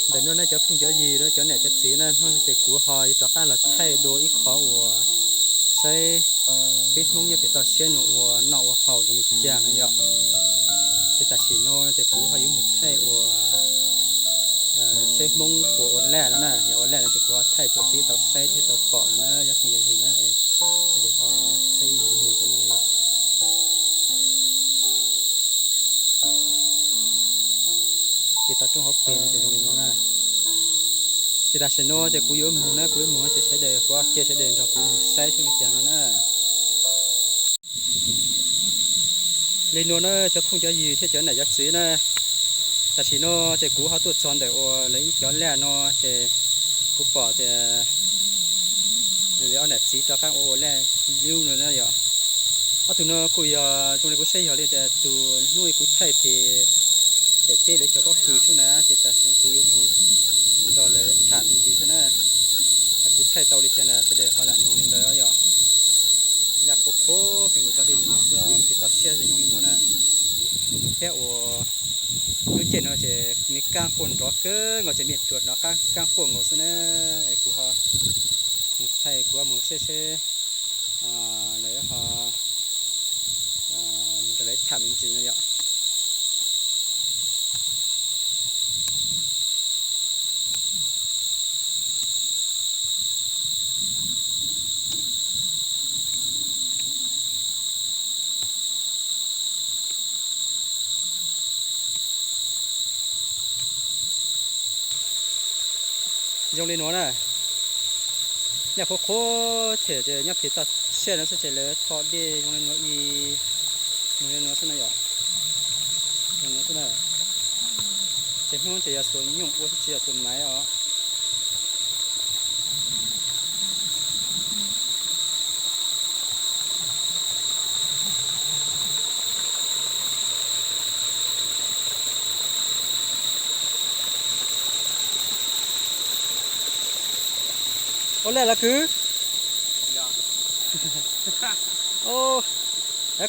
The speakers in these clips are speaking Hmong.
Ntawm no ne cov phooj cov ywg, cov niam cov txiv na, hnub no ces kuv ho yuav rov qab los thaij dua ib qho uas saib peb Hmoob nyob pem toj siab no ua noj ua haus zoo li cas no yom. Ces tam sim no ces kuv ho yuav mus thaij uas saib Hmoob puas ua laj no na, yog ua laj no ces kuv ho thaij rau peb tau saib thiab tau pom no na cov phooj cov ywg na. Ces ho saib mus rau no yom. Ces tau roob hauv pes no ces zoo li no na. Ces tam sim no ces kuv yuav mus na, kuv yuav mus no ces sawv daws, kuv cia sawv daws nrog kuv mus saib saib li cas no na. Li no na cov phooj cov ywg thiab cov niam cov txiv na, tam sim no ces kuv ho tuaj txog ntawm uas lawv ib cov laj no ces kuv pom tias ob niam txiv rov qab ua ua laj yub no na yom. Ob tug no kuj yog zoo li kuv saib yog li tias tus hnub kuv thaij pem, pem teb lawv cog pob kws xwb na, ces tam sim no kuv yuav mus nrog lawv tham me ntsis xwb na. Kuv thaij tau li cas na sawv daws ho lam noog li ntawd yom. Laj qhuav qhuav pem nkaus tso dej zoo li no xwb, pem toj siab ces zoo li no na. Thiab uas lub caij no ces me kaab quaj nrov kawg nkaus, ces me ruas hnov kaab quaj nkaus xwb na. Es kuv ho mus thaij, kuv ho mus saib seb lawv ho mus nrog lawv tham me ntsis no yom. Zoo li no na, laj qhuav qhuav them ces nyob pem toj siab no xwb ces lawv tho dej zoo li no ib, mus li no xwb na yom. Zoo li no xwb na. Ces hnub ces yog xuas nyooj ua xwb tsis yog xuas maiv os. Ua laj los kwv?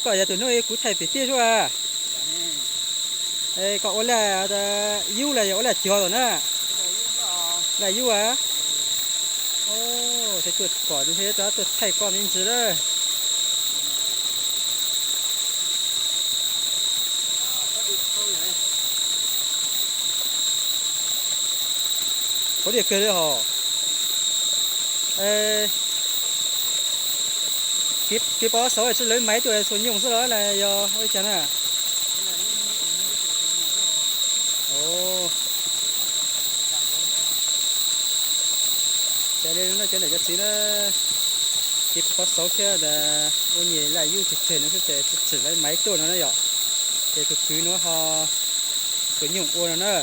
Koj yog tus hnub kuv thaij pem teb suab a. Koj ua laj yub los yog ua laj cog tom na? Laj yub a. Ces tuaj pom thiab tuaj thaij koj me ntsis lawm. Qhuav dej kawg li hos. Kev pov xauv tsis lawv maiv tuaj xuas nyooj xwb los yog ua li cas na? Ces li no cov niam cov txiv na, kev pov xauv thiab ua nyuag laj yub tseg tseg no xwb ces tsis txawm lawv maiv tuaj no na yom. Ces tus kwv no ho xuas nyooj ua no na.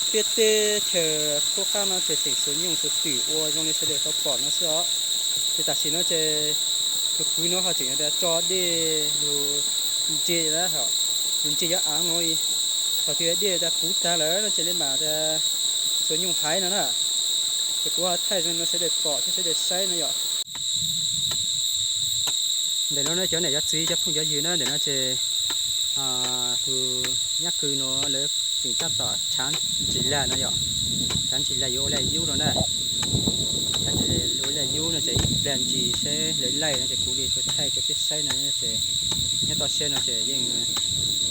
Peb teb chaws qub qab no ces tseem xuas nyooj xuas twm ua zoo li sawv daws tau pom no xwb os. Ces tam sim no ces tus kwv no ho tseem yog tias tso dej lug ntse na, lug ntse yuav av no, thaum twg dej tas puv tag lawm no ces li mam tias xuas nyooj haiv no na. Ces kuv ho thaij zoo li no sawv daws pom thiab sawv daws saib no yom. Ntawm no ne cov niam cov txiv cov phooj cov ywg na, ntawm no ces tus nyab kws no lawv tseem tab tom tshaav ntsis lag no yom. Tshaav ntsis lag yuav ua laj yub no na. Tshaav ntsis lag ua laj yub no ces ib plag ntsis seb lawv laij no ces kuv li thaij rau peb saib no ces nyob toj siab no ces yeej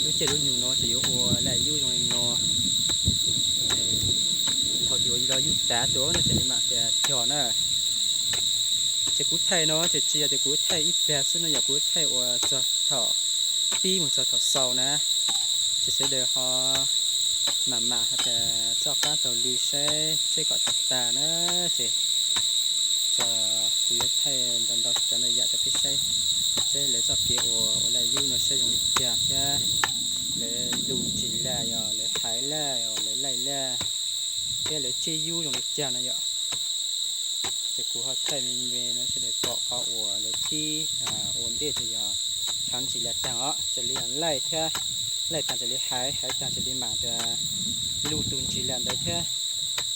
lub caij lub nyoog no ces yuav ua laj yub zoo li no. Thaum twg ua laj yub tas tuaj no ces li mam tias cog na. Ces kuv thaij no ces tsis yog tias kuv thaij ib plag xwb no, yog kuv thaij uas txog thaum pib mus txog thaum xaus na. Ces sawv daws ho mam mam hais tias txoj qab taug lw saib seb kom tag tag na. Ces txog kuv yuav thaij ntau ntau cov ntau yam rau peb saib, saib lawv txoj kev ua ua laj yub no saib zoo li cas thiab lawv tu ntsis laj, yog lawv haiv laj, yog lawv laij laj, thiab lawv tseb yub zoo li cas no yom. Ces kuv ho thaij me me no sawv daws pom qhov uas lawv pib ua ntej ces yog tshaav ntsis lag tag os, ces li laij thiab, laij tag ces li haiv, haiv tag ces li mam tias lub tu ntsis lag ntawd thiab,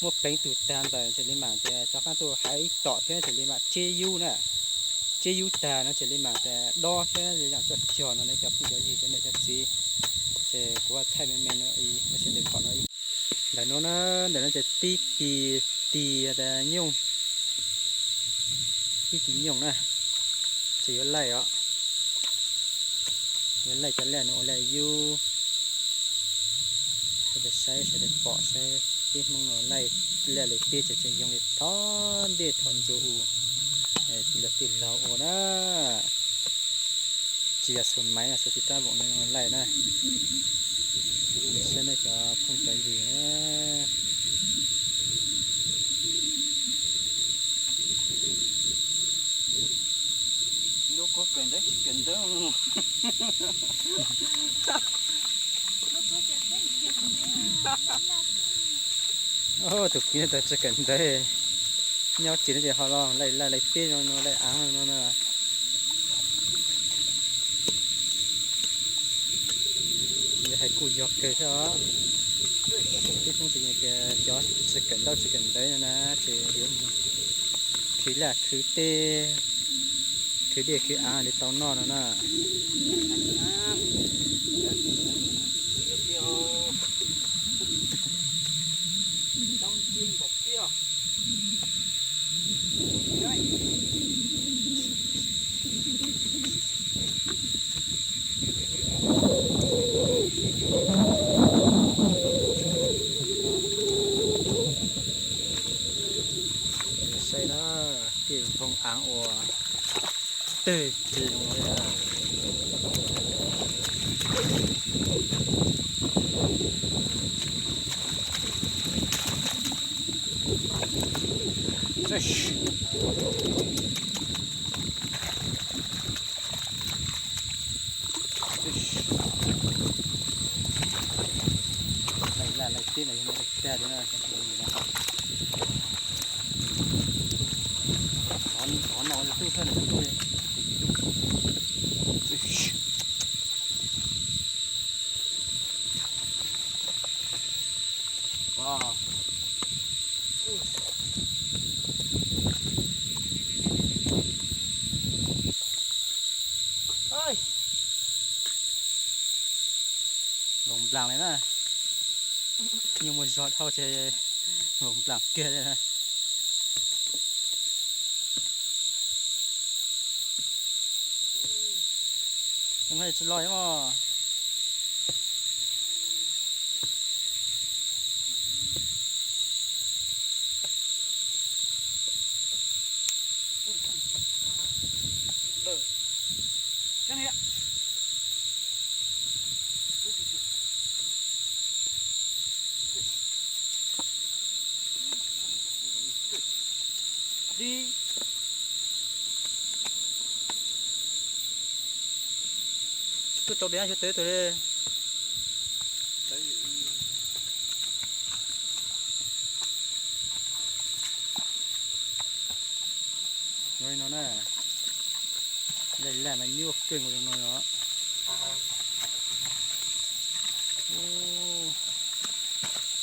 muab pleev tus tag ntawd ces li mam tias rov qab tuaj haiv ib tom thiab ces li mam tseb yub na. Tseb yub tag no ces li mam tias dob thiab li mam tuaj cog no na cov phooj cov ywg cov niam cov txiv. Ces kuv thaij me me no ib sab tes pom no ib. Ntawm no na, ntawm no ces tib tis, tis tas nyooj, tib tis nyooj na, ces yuav laij os. Yuav laij cov liaj no ua liaj yub. Sawv daws saib, sawv daws pom saib, peb Hmoob no laij liaj li peb ces tseem yoog li thov ntej thov ntxuag ua, tij laug tij laug ua na. Tsis yog xuas maiv, xuas tib rab voom no laij na. Saib nej cov phooj cov ywg na. Lub kua kawm ntawv tsis kawm ntawv. Tus kwv no tau tsis kawm ntawv, nyob tsev no ces ho los laij laj laij teb no no, laij av no no. Yog hais kuj yog kawg thiab os. Peb Hmoob tias cov tsis kawm ntaub tsis kawm ntawv no na ces yuav mus khwv laj khwv teb, khwv dej khwv av li tau noj no na. Saib na, tej voog av uas twg tsis zoo li. Laij laj laij teb los yog laij tag li na. Thov no tub thawj no tub. Voos nplaas li na, nyuj muaj zog dhau ces voos nplaas kiag li. Tsis los mog. Di. Tuaj tau tias xyov tawv tag li. Nyob li no na, laj laj mas nyuaj kawg nkaus li no os.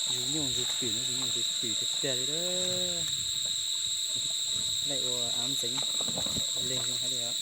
Zus nyooj zus twm no, zus nyooj zus twm tiag tiag li. Laj ua av ntxeev leeg zoo hais li os.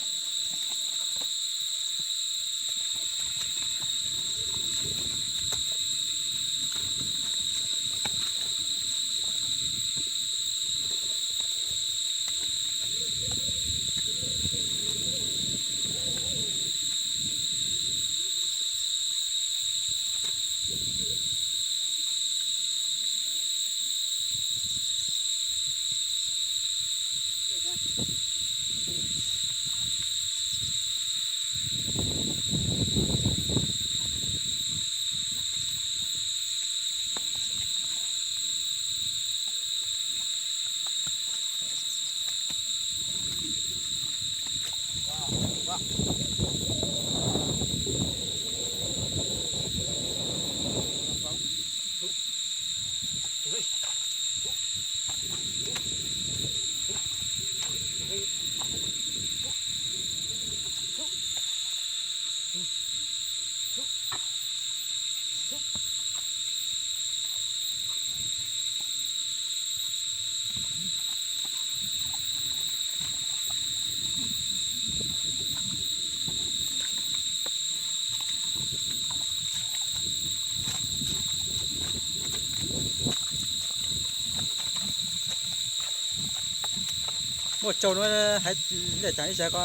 Muaj tsau no, hais ntej tsaam ib zag ko,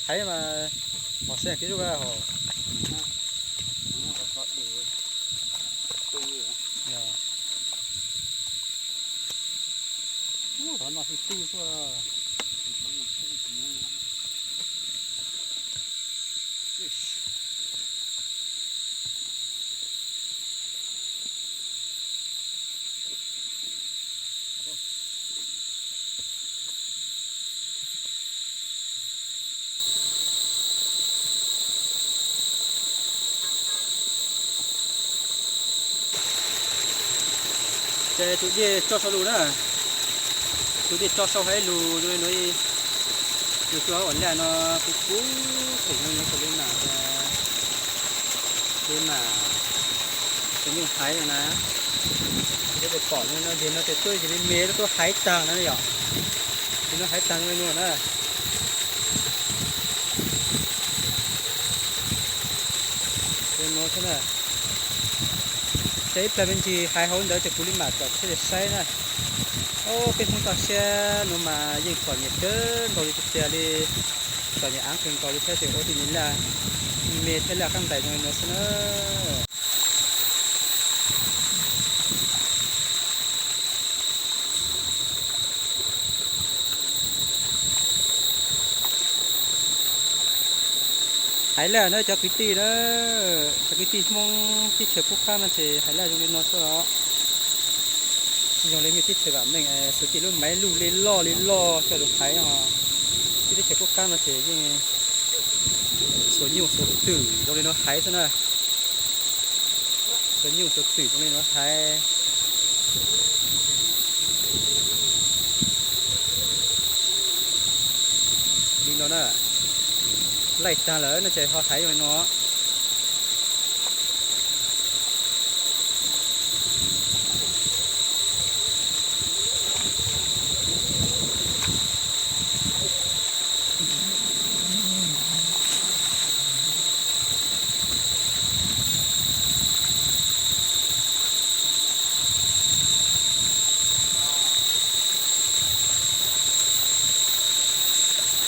hais mas mos seb kev zuj hos. Qhov no tub xwb. Ces tus dej tso sau lug na, tus dej tso sau hais lug zoo li nuav, yus cua uas laj no kub kub phem zoo li li mas, li mas, tus nyuj haiv no na. Ces pom no ces no ces tuaj yog li me tuaj haiv taag na yom, ces no haiv taag zoo li nuav na. Ces nuav xwb na. Ces ib plag me ntsis haiv hauv ntawd ces kuv li mam tsom tsheb saib na. Ob peb Hmoob toj siab nuav mas yeej txom nyem kawg nkaus li tiag tiag li, txom nyem aav kawg nkaus li thiab ces ua tej nyuag laj me thiab laj qaab ntais zoo li nuav xwb na. Haiv laj na cov kwv tij na, cov kwv tij Hmoob teb chaws qub qab no ces haiv laj zoo li no xwb os. Tsis zoo li mej teb chaws vam meej, xuas tej lub maiv luj li loj li loj coj lug haiv os. Peb teb chaws qub qab no ces yeej xuas nyuj xuas twm zoo li no haiv xwb na. Xuas nyuj xuas twm zoo li no haiv li no na. Laij taag lawm no ces ho haiv zoo li no.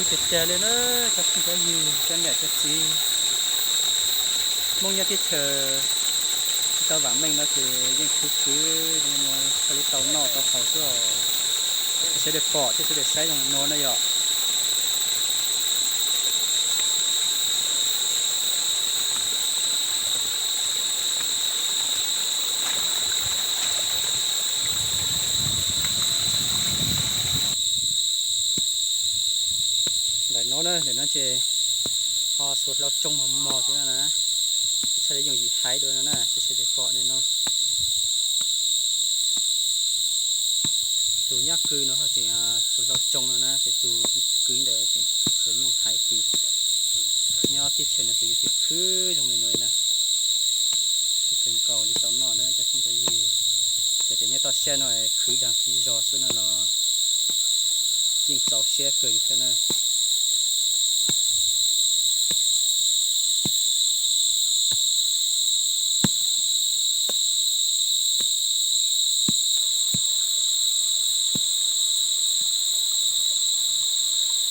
Khwv tiag tiag li na, cov phooj cov ywg, cov niam cov txiv, Hmoob nyob teb chaws tsis tau vam meej no ces yeej khwv khwv zoo li no thiaj li tau noj tau haus xwb os. Sawv daws pom thiab sawv daws saib zoo li no na yom. Ntawm no na, ntawm no ces ho xuas hlau tsoo mos mos xwb na, txhaj li yooj yim haiv dua no na ces sawv daws pom li no. Tus nyab kwv no ho tseem xuas hlau tsoo no na, ces tus kwv ntawd tseem xuas nyuj haiv tid. Nyob teb chaws no ces yeej khwv khwv zoo li no na. Khwv kawg nkaus li tau noj na cov phooj cov ywg. Txawm tias nyob toj siab no khwv daag khwv zog xwb no los yeej txaus siab kawg li thiab na.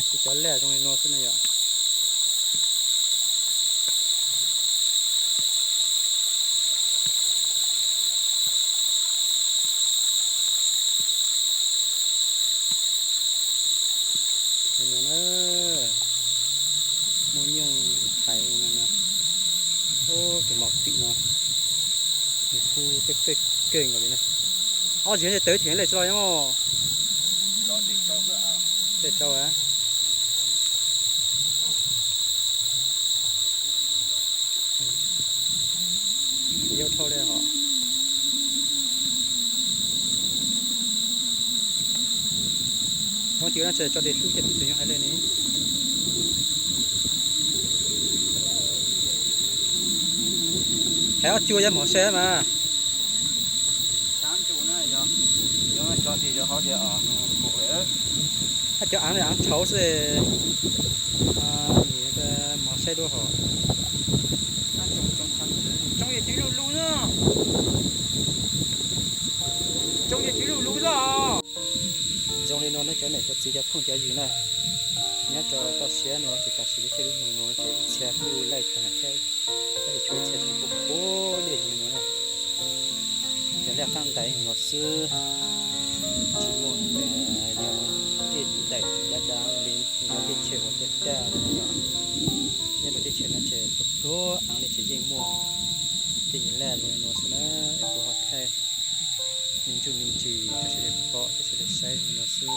Kuv cov laj zoo li no xwb na yom. No na, muaj nyooj haiv no na. Ub, tus mom tim no nws kuj pej pej kawg nkaus li na. Ob txhais tawv cheem lej tsis los nyob mog. Tej tsau a. Yau dhau li hos. Ov, tim no tso tes hlub ces tub tseem yog hais li ne. Hais ob cua yog mos sai mas. Ab, cov aav li aav tshauv xwb. Mos sai dua hos. Tsoo yog tswv lug lug na. Tsoo yog tswv lug lug xwb os. Zoo li no na cov niam cov txiv. Cov phooj cov ywg na, nyob rau toj siab no ces tam sim no tej lub nroog no ces ib txhia kuj laij tag thiab, tab sis tshuav ib txhia tseem pub pub dej zoo li no na. Cov liaj qab ntais no xwb, tsis muaj tias yog dej ntais dav dav li cov teb chaws uas caj daj no yog. Nyob rau teb chaws no ces pluag pluag eev li ces yeej muaj tej nyuag laj zoo li no xwb na. Kuv ho thaij me ntsuj me ntsis rau sawv daws pom thiab sawv daws saib zoo li no xwb.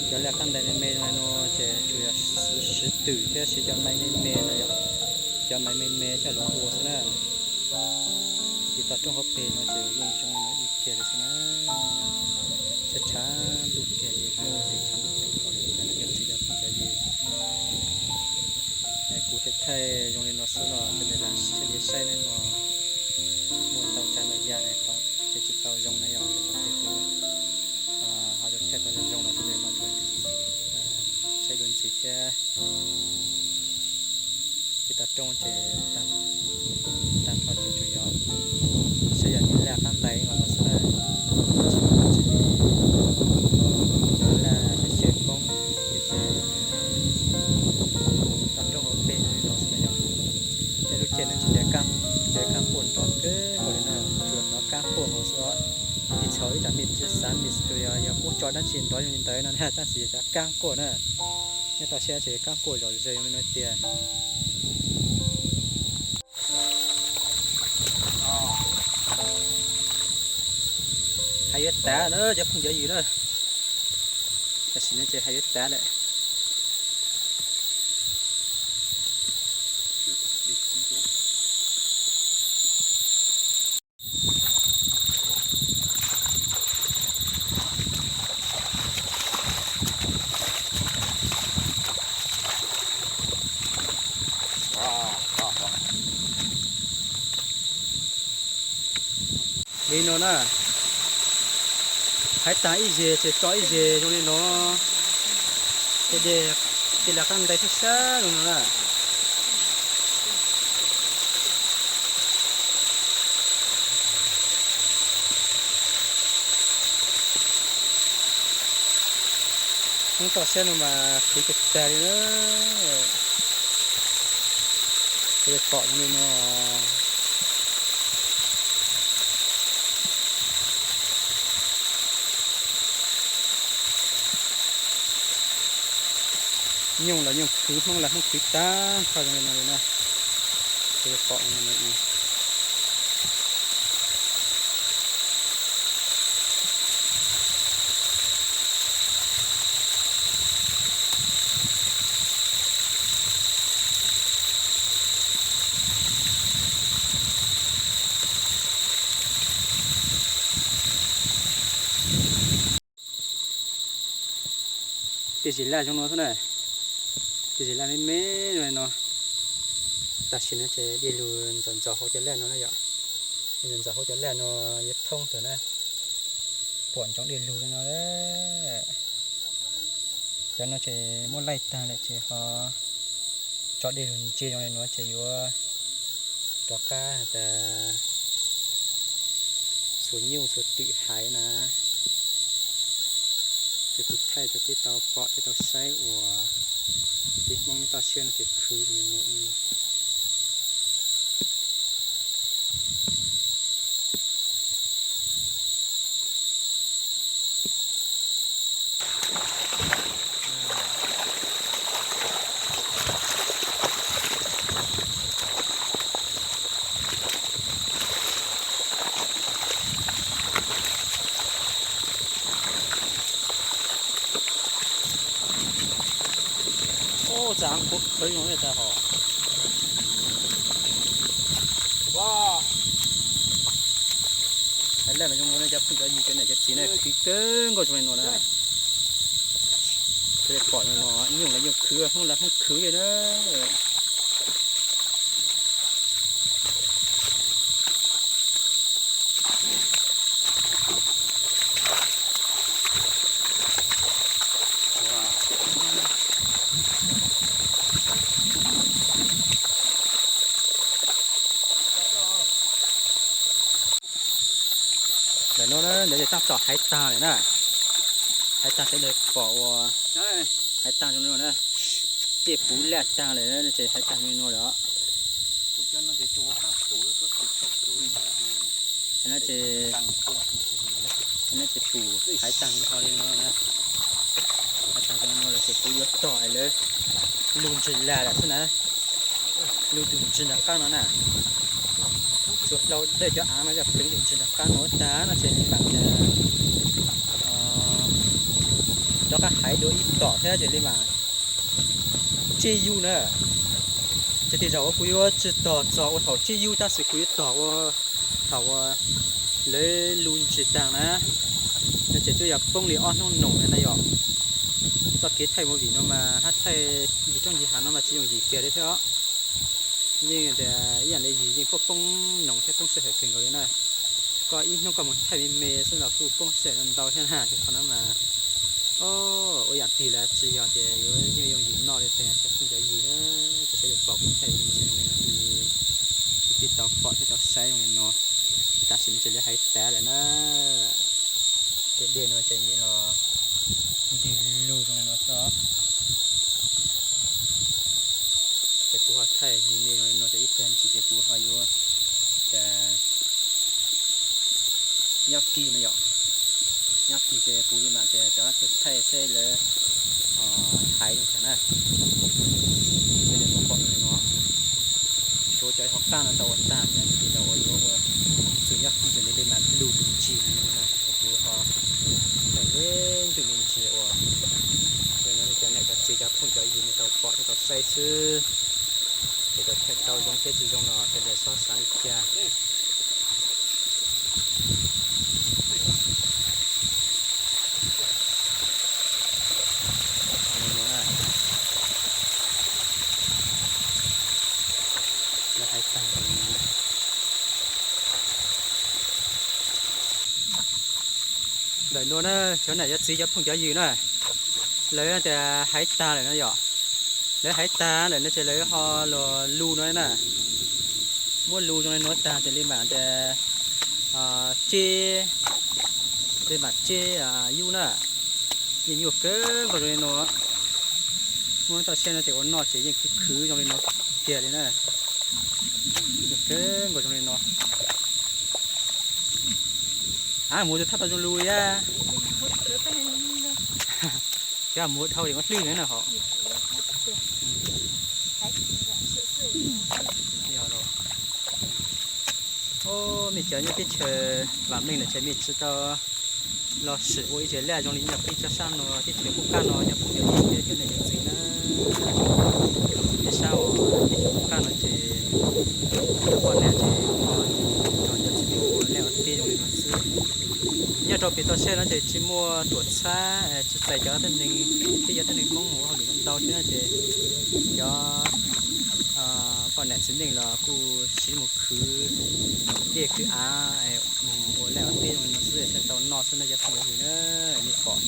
Cov liaj qab ntais me me zoo li no ces tsuas yog siv twm thiab siv cov maiv me me no yom. Cov maiv me me coj los ua xwb na. Ces tau roob hauv pes no ces yeej zoo li no ib kiag li xwb na. Tshav tshav ntuj kiag li, tshav ntuj kiag kom li cov niam cov txiv cov phooj cov ywg. Kuv thiaj thaij zoo li no xwb los sawv daws lam saib ne no. Muaj ntau tsav ntau yam qhov ces tsis tau zoo na yom, ces qhov twg kuv ho thaij tau zoo zoo los sawv daws ho saib dua ntxiv thiab. Ces tau roob ces tag nrho ces tsuas yog saib yog niag laj qab ntais los xwb na, tsis muaj dab tsi li. Cov laj xyaw xyaw poob ces tau roob hauv pes li no xwb na yom. Tej lub caij no tsis nrov, tsis nrov kaab quaj nrov kawg nkaus li na, tsuas nrov kaab quaj nkaus xwb os. Ib txhia ib tsam me xav me tus yog yog muab tso dab tsi nrov zoo li ntawd no na, tab sis yog cov kaab quaj na. Nyob toj siab ces kaab quaj zom zaws zoo li no tiag. Hais yuav tas na cov phooj cov ywg na, tam sim no ces hais yuav tas lawm. Li no na, hais tag ib zeg ces tso ib zeg zoo li no, ces dej cia li qab ntais sab sab zoo no na. Hmoob toj siab no mas khwv tag tag li na. Sawv daws pom zoo li no. Nyooj los nyooj khwv, Hmoob los Hmoob khwv tag nrho zoo li no li na. Sawv daws pom zoo li no. Tej zis laj zoo no xwb na, tej zis laj me me zoo li no. Tam sim no ces dej lug ntxov ntxov hauv cov laj no na yom, dej ntxov ntxov hauv cov laj no yuav thoob tawm na, pom ntsoov dej lug li no. Cov no ces muab laij tag lawm ces ho tso dej lug ntsia zoo li no ces yuav rov qab has tas xuas nyuj xuas twm hais na. Ces kuv thaij rau peb tau pom thiab tau saib uas peb Hmoob nyob toj siab no ces khwv zoo li no. Ub, txav kuv khwv zoo li tas hos. Hais laj mas zoo no cov phooj cov ywg cov niam cov txiv na, khwv kawg nkaus zoo li no na. Sawv daws pom no, nyuj los nyuj khwv, Hmoob los Hmoob khwv li na. Ntawm no na, Tab tom haiv tag lawm na. Haiv tag sawv daws pom ua, haiv tag zoo li no na. Tej puv laj tag lawm ces haiv tag zoo li no lawm os. No ces, no ces pum haiv tag nrho li no na. Haiv tag zoo li no lawm ces kuv yuav tog es lawv lug ntsis lag lawm xwb na. Lug tus ntsis nram qab no na. Txhua hlau dawj cov av no yog pleev tus ntsis nram qab no tag no ces li mam tias rov qab haiv dua ib tom thiab ces li mam tseb yub na. Ces tej zaum kuv yuav tsis tog txog ua thaum tseb yub tab sis kuv yuav tog ua thaum uas lawv lug ntsis tag na. No ces twb yog poob li ob hnub noom na yom. Txoj kev thaij movie no mas hab thaij yim roob yim hav no mas tsis yooj yim kiag li thiab os. Yeej tias ib yam li yim yeej poob poob noom thiab poob sij hawm kawg nkaus li na. Koj ib hnub koj mus thaij me me xwb los kuj poob sij hawm ntau thiab na, ces qhov no mas ua yam twg los tsis yog tias yuav yooj yooj yim noj li tiag cov phooj cov ywg na. Ces saib yuav pom kuv thaij me ntsis zoo li no, kuv twb tau pom thiab tau saib zoo li no. Tam sim no ces lawv haiv tag lawm na. Tej dej no ces nws los ntws lug zoo li no xwb. Ces kuv ho thaij me me zoo li no ces ib pliag ntsis ces kuv ho yuav nyob kis no yom. Nyob kis ces kuv li mam tias rov qab tuaj thaij seb lawv haiv zoo li cas na. Seb lawv pom pom zoo li no. Tshuav cov hauv qab no tau ua tag thiab, ces tau ua yuav ua txug nyob kis ces li mam lug tus ntsis no na. Kuv ho thaij me ntsis me ntsis ua no cov niam cov txiv cov phooj cov ywg nej tau pom thiab tau saib xwb. Ces tau thaij tau zoo thiab tsis zoo los sawv daws txhob xav li cas. Ntawm no na, cov niam cov txiv cov phooj cov ywg na, lawv tias haiv tag lawm no yom. Lawv haiv tag lawm no ces lawv ho los lug no na. Muab lug zoo li no tag ces li mam tias tseb, li mam tseb yub na. Yeej nyuaj kawg nkaus zoo li no. Muab toj siab no ces ua noj ces yeej khwv khwv zoo li no kiag li na. Nyuaj kawg nkaus zoo li no. Av, muag tus thaj tau zoo lug thiab. Cov muag dhau ces muab hlwb na hom. Yog los, mej cov nyob teb chaws vam meej lawm ces mej tsis tau los sim ua ib tse laj zoo li nyob pib tso sab no teb chaws qub qab no cov phooj cov ywg thiab cov niam cov txiv na. Peb sab uas teb chaws qub qab no ces cov poj niam ces ho nrog cov txiv neej ua laj ua teb zoo li no xwb. Nyob rau pem toj siab no ces tsis muaj tuam txhab, tsis txais cov tuab neeg, tib cov tuab neeg Hmoob mus ua hauj lwm ntau thiab ces cov poj niam txiv neej los kuj siv mus khwv dej khwv av, mus ua laj ua teb zoo li no xwb, thiaj tau noj xwb no cov phooj cov ywg na. Nej pom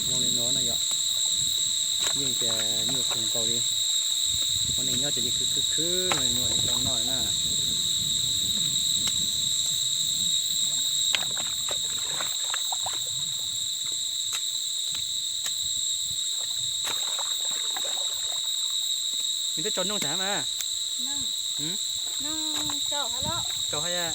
zoo li no no yom, yeej tias nyuaj kawg nkaus li. Ua neej nyob ces yeej khwv khwv khwv zoo li no thiaj tau noj na. Nws twb tsaus noog tag mas. Tsaus hab ya.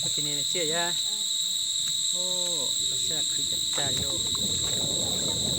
Ua kis ni tsiaj ya. Tau sab khwv tag tag li lauj.